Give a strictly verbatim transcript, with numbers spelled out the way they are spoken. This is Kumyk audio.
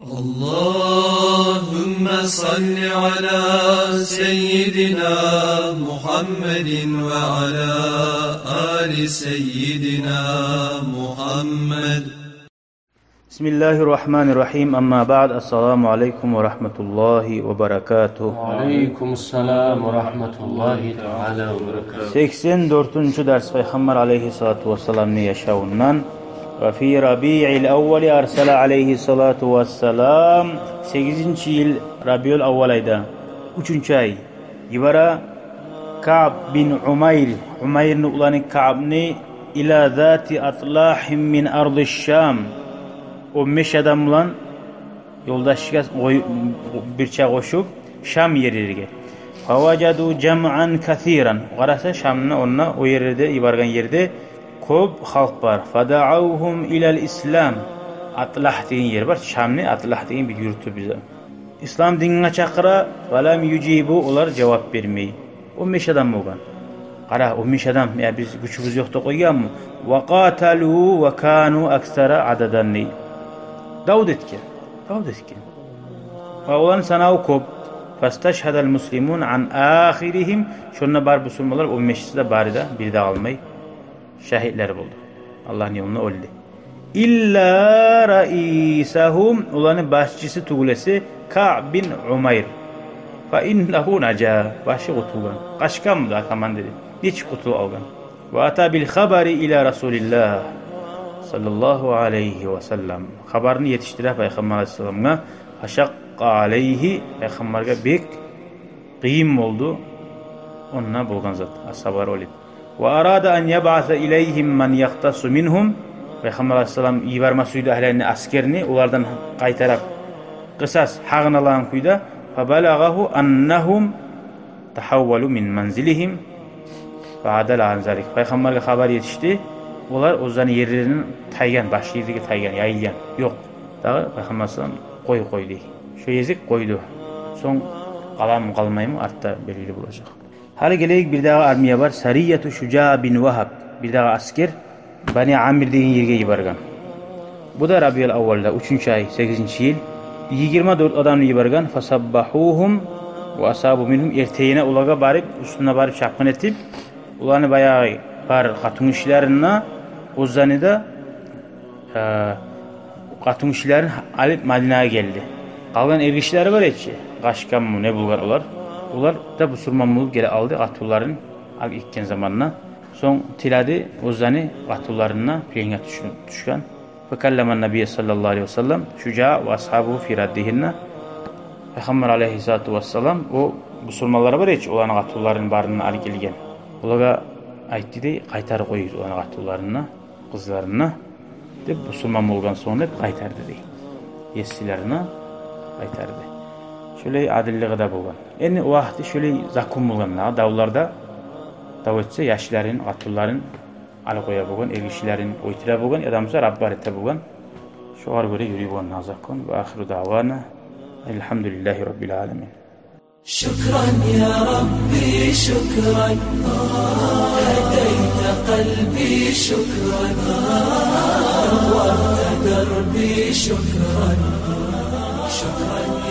اللهم صل على سيدنا محمد وعلى آل سيدنا محمد. بسم الله الرحمن الرحيم. أما بعد. السلام عليكم ورحمة الله وبركاته. وعليكم السلام ورحمة الله تعالى وبركاته. Сексен дёртюнчю дарс Пайхаммар алейгьиссалату вассаламны яшавундан. وفي ربيع الأول أرسل عليه الصلاة والسلام. Сегизинчи йыл Рабиул аввал айда, уьчюнчю ай, йибере Каъб бин Умайр, Умайрны уланы Каъбны, إلى ذات أطلاح من أرض الشام. Он беш адам булан ёлдашгъа къой-, бирче къошуп, Шам ерлеге. فوجدوا جمعا كثيرا. Къараса, Шамны онда, о ерлерде, йиберген ерде кёп халкъ бар. فدعوهم إلى الإسلام. Атлагь деген ер бар, Шамны Атлагь деген бир юрту бизде. Ислам динге чакъыра, فلم يجيبوا, олар жавап бермей. Он беш адам болгъан. Къара, он беш адам, я биз гючюбюз ёкъ деп къойгъанмы? وقاتلوا وكانوا أكثر عددا. Дав да этген, дав да этген. Ва оланы санаву кёп. فاستشهد المسلمون عن آخرهم. Шонда бар бусурманлар, он бешиси де, бары да, бири де къалмай, шагьитлер болду. Аллагьны ёлунда оьлдю. إلا رئيسهم, оланы башчысы тюгюл эсе, Каъб бин Умайр. فإنه نجا, башы къутулгъан. Къачгъан бу да, атаман деди. Нечик къутулуп алгъан? وأتى بالخبر إلى رسول الله صلى الله عليه وسلم. Хабарны етишдире Пайхаммар алейгьиссаламгъа. فشق عليه, Пайхаммаргъа бек къыйын болду онда болгъан зат, асгьабалар оьлюп. وأراد أن يبعث إليهم من يقتص منهم. Пайхаммар алейгьиссалам йиберме сюйдю агьлени, аскерни, олардан къайтарып, къысас, гьакъын алагъан кюйде. فبلغه أنهم تحولوا من منزلهم فعدل عن ذلك. Пайхаммаргъа хабар етишди, олар оьзлени ерлеринден тайгъан, башгъа ерге тайгъан, яйылгъан. Ёкъ. Дагъы Пайхаммар алейгьиссалам къой, къой дей. Шо гезик къойду. Сонг къаламы, къалмаймы, артда белгили болажакъ. Гьали гелейик, бирдагъы армия бар, سرية شجاع بن وهب. Бирдагъы аскер Бани Амир деген ерге йиберген. Бу да Рабиул аввалда, уьчюнчю ай, сегизинчи йыл. Йигирма дёрт адамны йиберген. فصبحوهم وأصابوا منهم. Эртенине олагъа барып, уьстюне барып, чапгъын этип, оланы баягъы бар къатынгишилерин де, оьзлени де, э, къатынгишилерин алып, Мадинагъа гелди. Къалгъан эргишилери бар эди чи, къачгъанмы, не болгъан олар. Олар да бусурман болуп геле алды, къатынларын алып гетген заманда. Сонг тиледи оьзлени къатынларын да, пленге тюшген, тюшген. فكلم النبي صلى الله عليه وسلم شجاع وأصحابه في ردهن. Пайхаммар алейгьиссалату вассалам о бусурманлар бар эди чи, оланы къатынларын барын алып гелген. Олагъа айтды дей: «Къайтарып къоюгъуз оланы къатынларын да, къызларын да», — деп, бусурман болгъан сонг деп къайтарды дей. Есилерине къайтарды. Шолай адиллиги де болгъан. Энни о вакъти шолай закон болгъан, дагъы давларда дав этсе, яшларын, къатынларын алып къоя болгъан, эргишилерин оьлтюре болгъан, яда буса раббар эте болгъан. Шогъар гёре юрюй болгъан о закон. وآخر دعوانا أن الحمد لله رب العالمين. شكرا يا ربي، شكرا. هديت قلبي، شكرا. نورت دربي، شكرا. شكرا.